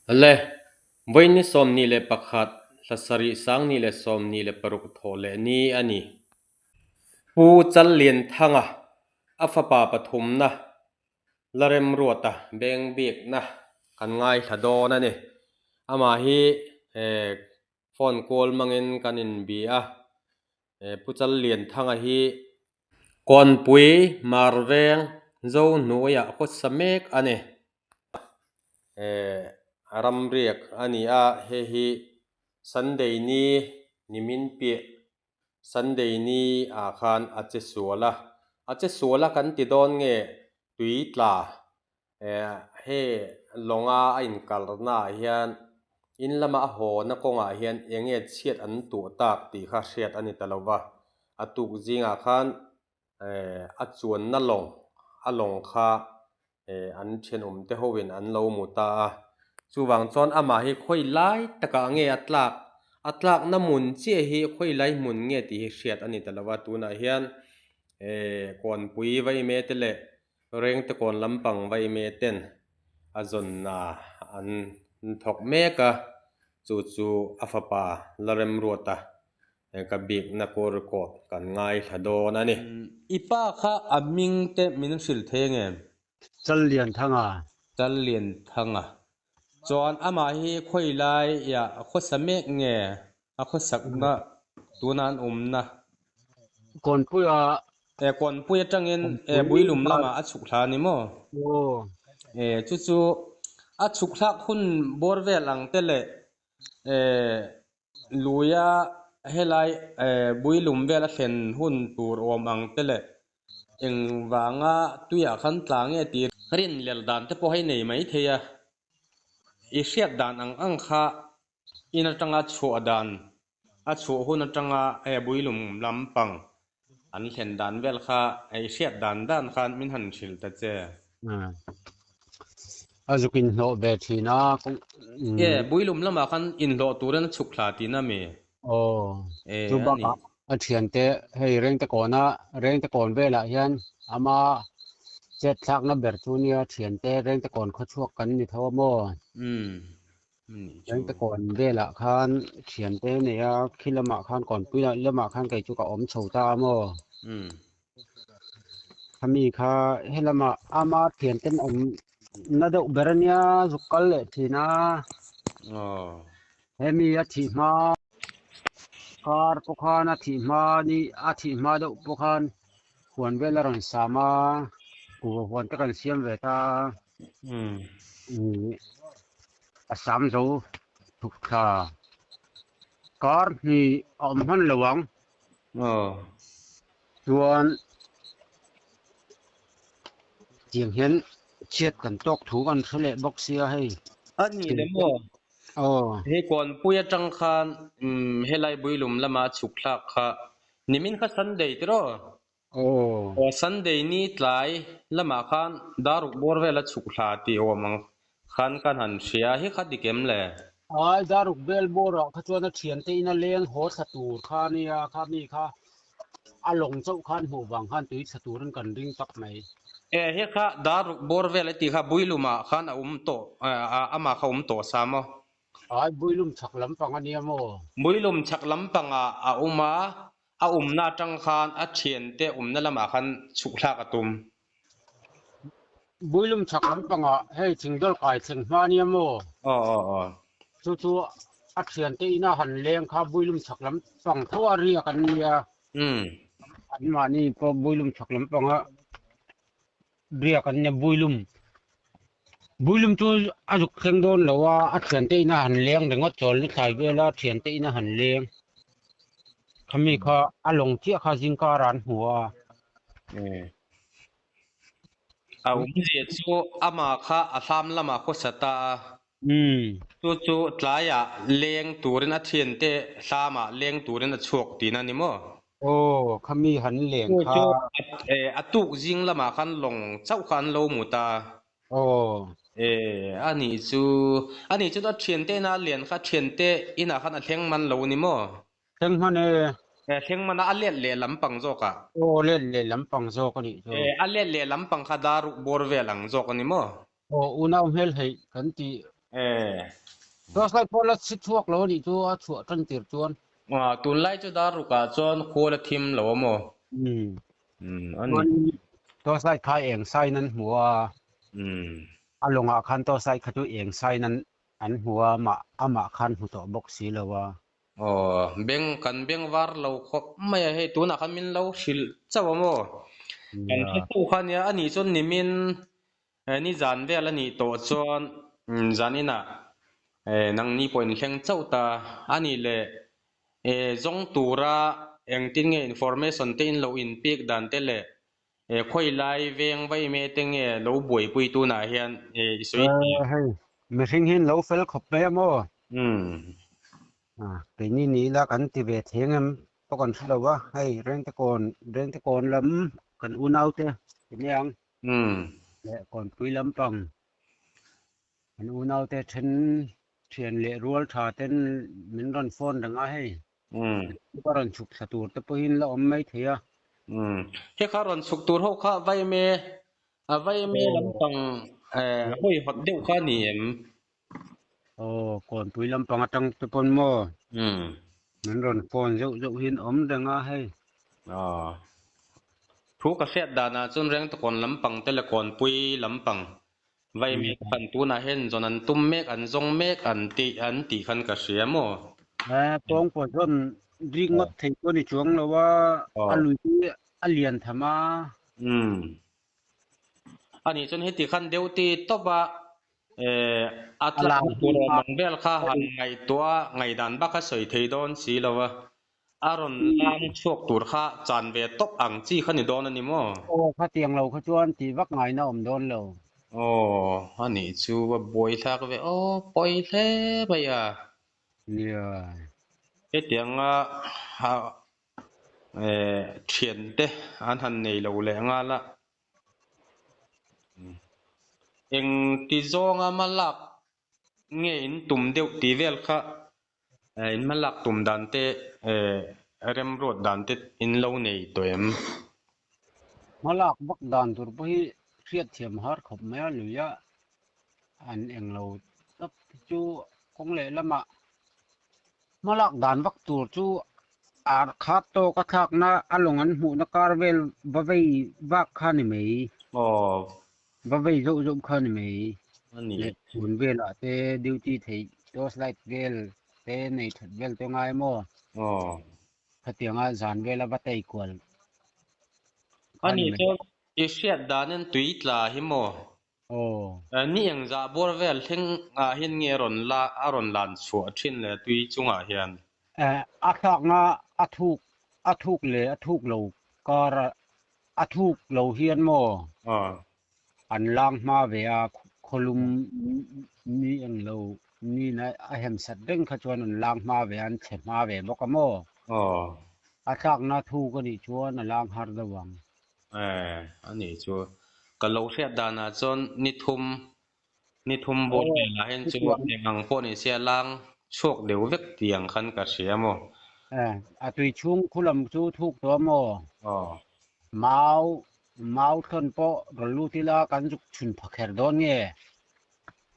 Le, vawiin ni 21, thla sarih 2026 thawh leh ni a ni. Pu Challianthanga a fapa pathumna la remruata beng bikna kan ngaithla dawn a ni. Amah hi phone call hmangin kan inbi a, Pu Challianthanga hi Kawnpui Marveng Zohnuaiah khawsa mek a ni. Ramriak a ni a, hei hi Sunday ni nimin piah Sunday ni ah khan a che sual a, a che sual a kan ti dawn nge tui tla hei lawnga a inkalna ah hian in lama a hawna kawngah hian eng nge chhiat an tuah tak tih kha hriat a ni ta lo va, a tuk zingah khan a chuanna lawng a lawng kha an thenawm te hoin an lo mu ta a, chuvang chuan amah hi khawi lai takah nge a tlak a tlakna hmun chiah hi khawi lai hmun nge tih hi hriat a ni ta lo va, tunah hian kawnpui vaime te leh rengte kawn lampang vaime ten a zawnna an thawk mek a, chu chu a fapa la remruat a. Ka bikna kaw record kan ngaithla dawn a ni. I pa kha a hming te min hrilh thei ang em? Challianthanga. Challianthanga. Chuan amah hi khawi lai iah a khawsa mek nge a khawsakna tuna an awmna? Kawnpuia. E Kawnpui atangin e Builum lamah a chhuk hla a ni maw? Aw. E chu chu a chhuk thlak hun bawr vel ang te leh e Luia helai Builum vel a thlen hun tur awm ang te leh engvanga tuiah khan tla nge tih rinhlelh dan te pawh hei nei mai thei a, i hriat dan ang ang kha in atanga chhuah dan, a chhuah hun atanga Builum lampang an thlen dan vel kha i hriat dan dan khan min han hrilh ta che. A zuk inhlawh ve thin a. E, Builum lamah khan inhlawh turin a chhuk thla tihna mi? Aw, chu bakah a thiante hei Rengtekawna, Rengtekawn velah hian ama chet thlakna ber chu nia thiante Rengtekawn khawchhuak kan ni tho a maw? Rengtekawn velah khan thiante nei a, khi lamah khan kawnpui lamah khan kei chu ka awm chho ta a maw? Khami kha helama ama thianten awm na deuh ber ania zuk kal leh thin a. Hemi a thih hma kar pawh khan a thih hma ni a thih hma deuh pawh khan huan vel a rawn sam a, kuhva huan te kan siam ve ta a. A sam zo thuk thla kar hnih a awm hman lo ang. Chuan tiang hian chhiat kan tawk thu kan hre leh bawk sia hei. A ni le maw? Aw. Hei Kawnpui atang khan helai Builum lama a chhuk thlak kha nimin kha Sunday tiraw? Aw. Aw Sunday ni tlai lamah khan daruk bawr vel a chhuk thla tih awm ang khan kan han hria hi kha dik em le? Ai daruk bel bawrah kha chuan a thiante ina leng haw thla tur kha nia kha mi kha a lawng chauh khan hmuh vang khan tui thla turin kan ring tak mai. E he kha daruk bawr vel a tih kha Builumah khan a awm tawh amah kha awm tawh sa maw? Ai Builum chhak lampang a nia maw? Builum chhak lampangah a awm a, A awmna atang khan a thiante awmna lamah khan chhuk thlak a tum. Builum chhak lampangah hei thingdawl kai thleng hma nia maw? Aw aw aw. Chu chu a thiante ina han leng kha Builum chhak lampang tho a riak an nia. Anmahni pawh Builum chhak lampanga riak an nia Builum. Builum chu a zuk thleng dawn lo a, a thiante ina han leng ringawt chawl ni thlai vel a, thiante ina han leng. Khami kha a lawng chiah kha zingkar ah an hmu a. A awmzia chu amah kha a hlam lamah khawsa ta a. Chu chu tlaiah leng turin a thiante hlamah leng turin a chhuak tihna a ni maw? Aw, khami han leng Chu kha. chu a tuk zing lamah khan lawng chauh kha an lo mu ta. Aw. E, a nih chu, a nih chu a thiante ina lian kha thiante inah khan a thleng man lo ni maw? Thleng hman e. E, thleng man a, a let leh lampang zawk ah. Aw, let leh lampang zawk a nih chu. E, a let leh lampang kha daruk bawr vel ang zawk a ni maw? Aw, unau hmel heih kan tih. Eh. Torchlight pawh la chhi chhuak lo a nih chu a chhuah tan tir chuan. Ah, tunlai chu dar rukah chuan khual a thim lo a maw? Umm. Umm, a ni. Chuan torchlight kha eng sign an hmu a. Umm. A lawngah khan torchlight kha chu eng sign an an hmu a, amah amah khan hmu tawh bawk si lo a. Aw, beng kan beng var lo khawp mai a, hei tunah khan min lo hrilh chauh a maw? Kan Nia. hre chauh kha nia, a nih chuan nimin ni zan vel a nih tawh chuan zaninah nangni pawh inthleng chauh ta a nih leh zawng tura engtin nge information te in lo inpek dan te leh khawi lai veng vaime te nge lo buaipui tunah hian i sawi thei em? Hei mihring hi an lo fel khawp mai a maw? Keini ni ila kan ti ve thei ang em pawh kan hre lo a, hei Rengtekawn Rengtekawn lam kan unaute ti mai ang. Leh Kawnpui lampang kan unaute then thian leh rual tha ten min rawn phone reng a hei. Ka rawn chhuk thla tur te pawhin la awm mai thei a. He kha rawn chhuk tur ho kha Vaime, a Vaime lampang hawi hawt deuh kha a ni em? Aw, Kawnpui lampang atang te pawn maw? Min rawn phone zeuh zeuh hian awm reng a hei. Aw. Thu ka hriat danah chuan Rengtakawn lampang te leh Kawnpui lampang Vaimi khan tunah hian zawn an tum mek, an zawng mek an tih an tih khan ka hria maw? Pawng pawh chuan rik ngawt thei pawh a ni chuang lo a, a lui hi a lian tham a. A nih chuan heti khan deuh ti tawp a, a tlakna tur awm ang vel kha han ngaihtuah a, ngaihdan bak a sawi thei dawn si lo a. A rawn lam chhuak tur kha chan ve tawp ang chi kha ni dawn a ni maw? Aw, khatiang lo kha chuan tih vak ngaina awm dawn lo. Aw, a nih chu a buai thlak ve aw, pawi hle mai a. Nia. Hetianga thiante an han nei lo leh nghal a. Eng ti zawnga hmalak nge in tum deuh tih vel kha in hmalak tum dan te remruat dan te in lo nei tawh em? Hmalak vak dan tur pawh hi hriatthiam har khawp mai a, lui a an eng lo tawp te chu kawng leh lamah hmalak dan vak tur chu ar khat tawk a thlakna a lawng an hmuhna kar vel va vei vak kha ni mai. Aw. Va vei zauh zauh kha ni mai. A ni. Leh chhun velah te duty theih torch light vel te nei that vel te ngai maw? Aw. Khatianga zan vela va tei kual A kha ni ni mai. chuan i hriat danin tui tla hi maw? Aw. Ni engzah bawr vel thleng ah hian nge rawn la a rawn lan chhuah thin le tui chungah hian? A thlakna a thuk a thuk leh a thuk lo kar a a thuk lo hian maw? Aw. An lang hma ve a, khawlum ni eng lo ni na a hem sat reng kha chuan an lang hma ve a, an chhe hma ve bawk a maw? Aw. A tlakna thuk a nih chuan a lang har deuh ang. Eh, a nih chu. Ka lo hriat danah chuan ni thum, ni thum bawr velah hian chu eng ang pawh ni se a lang chhuak deuh vek tih ang khan ka hria maw? Eh, a tui chhung khu lam chu thuk tawh a maw? Aw. Mau, mau thlawn pawh rawn lut ila kan zuk chhun pha kher dawn nge?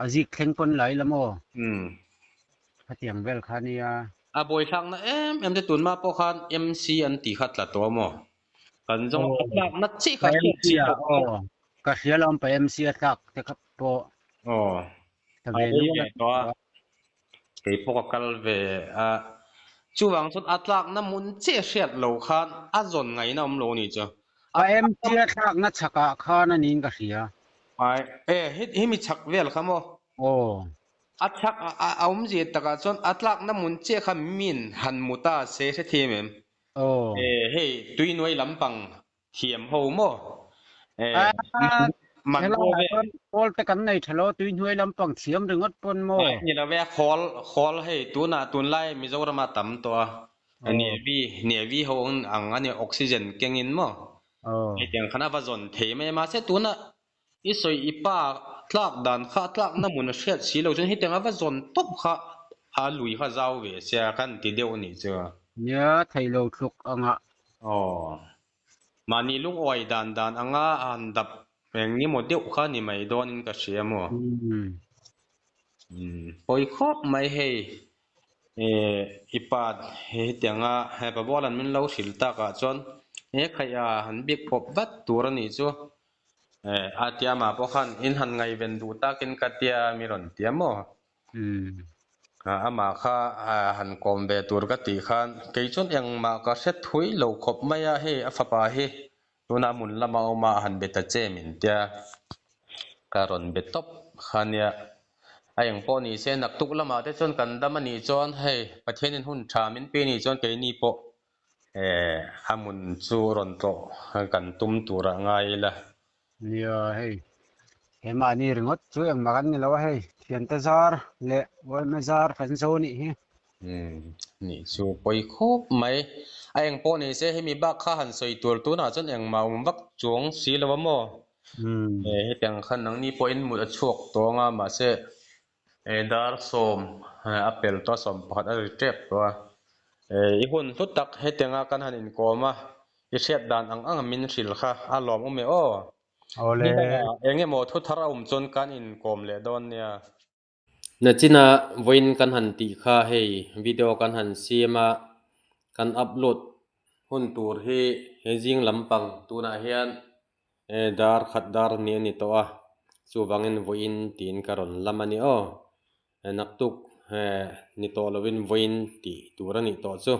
A zik thleng pawn la ila maw? Umm. Khatiang vel kha nia. A buaithlakna em em te tunma pawh khan MC an tih kha tla tawh a maw? Kan zawng a tlak na chiah kha hriat chi loh aw. Ka hria lo pa MC a tlak te kha pawh. Aw. Ta ve nual a tawh a. Kei pawh ka kal ve a. Chuvang chuan a tlak na hmun chiah hriat lo khan a zawn ngaihna awm lo a nih chu. Pa MC a thlak na chhak ah khan a niin ka hria. Ai e hemi chhak vel kha maw? Aw. A chhak a awmzia takah chuan a tlak na hmun chiah kha min han mu ta se hrethiam em? Aw. Eh hei tuinuai lampang thiam ho maw? Eh Ah, man helai bo ah ve. chuan khawl te kan nei tha lo, tuihnuai lampang thiam ringawt pawn maw? Ai ni lo ve, khawl khawl hei tunah tunlai Mizoram a tam tawh a. Aw. Navy Navy ho ang a nia oxygen kengin maw? Aw. Hetiang khan a va zawn thei mai a, mahse tunah i sawi i pa tlak dan kha a tlakna hmun a hriat si lo chuan hetiang a va zawn tawp kha a lui kha zau ve sia kan ti deuh a nih chu. Nia, theih lo thluk angah. Aw. Mahni lungawi dan dan anga a han dap eng emaw deuh kha ni mai dawnin ka hria maw? Umm. Umm pawi khawp mai hei eh i pa hetianga hepa Bawlan min lo hrilh takah chuan he khaih a han biak pawp vat tur a nih chu eh a tia mah pawh khan in han ngaihven duh takin ka tia mi rawn tia maw? Amah kha han kawm ve tur ka tih khan kei chuan engmah ka hre thui lo khawp mai a, hei a fapa hi tunah hmun lama awm a han be ta che min tia ka rawn be tawp kha nia. A eng pawh ni se naktuk lamah te chuan kan dam a nih chuan hei Pathianin hun tha min pe nih chuan keini pawh a hmun chu rawn tlawh kan tum turah ngai ila. Nia hei, he mahni ringawt chu engmah kan ni lo a hei, thiante zar leh uaime zar kan zo a nih hi. Umm nih chu pawi khawp mai. A eng pawh ni se hemi bak kha han sawi tur tunah chuan engmah awm vak chuang si lo a maw? Hetiang khan nangni pawhin mut a chhuak tawng a mahse dar sawm a pel tawh a 11 a ri tep tawh a. I hun hlu tak hetianga kan han inkawm a i hriat dan ang ang min hrilh kha a lawmawm e aw. Awle. Eng emaw thu thar a awm chuan kan inkawm leh dawn nia. Nachina vawiin kan han tih kha hei video kan han siam a, kan upload hun tur hi he zing lampang tunah hian dar khat dar ni a ni tawh a, chuvangin vawiin tiin ka rawn lam a ni aw. Naktuk ni tawh lovin vawiin tih tur a nih tawh chu.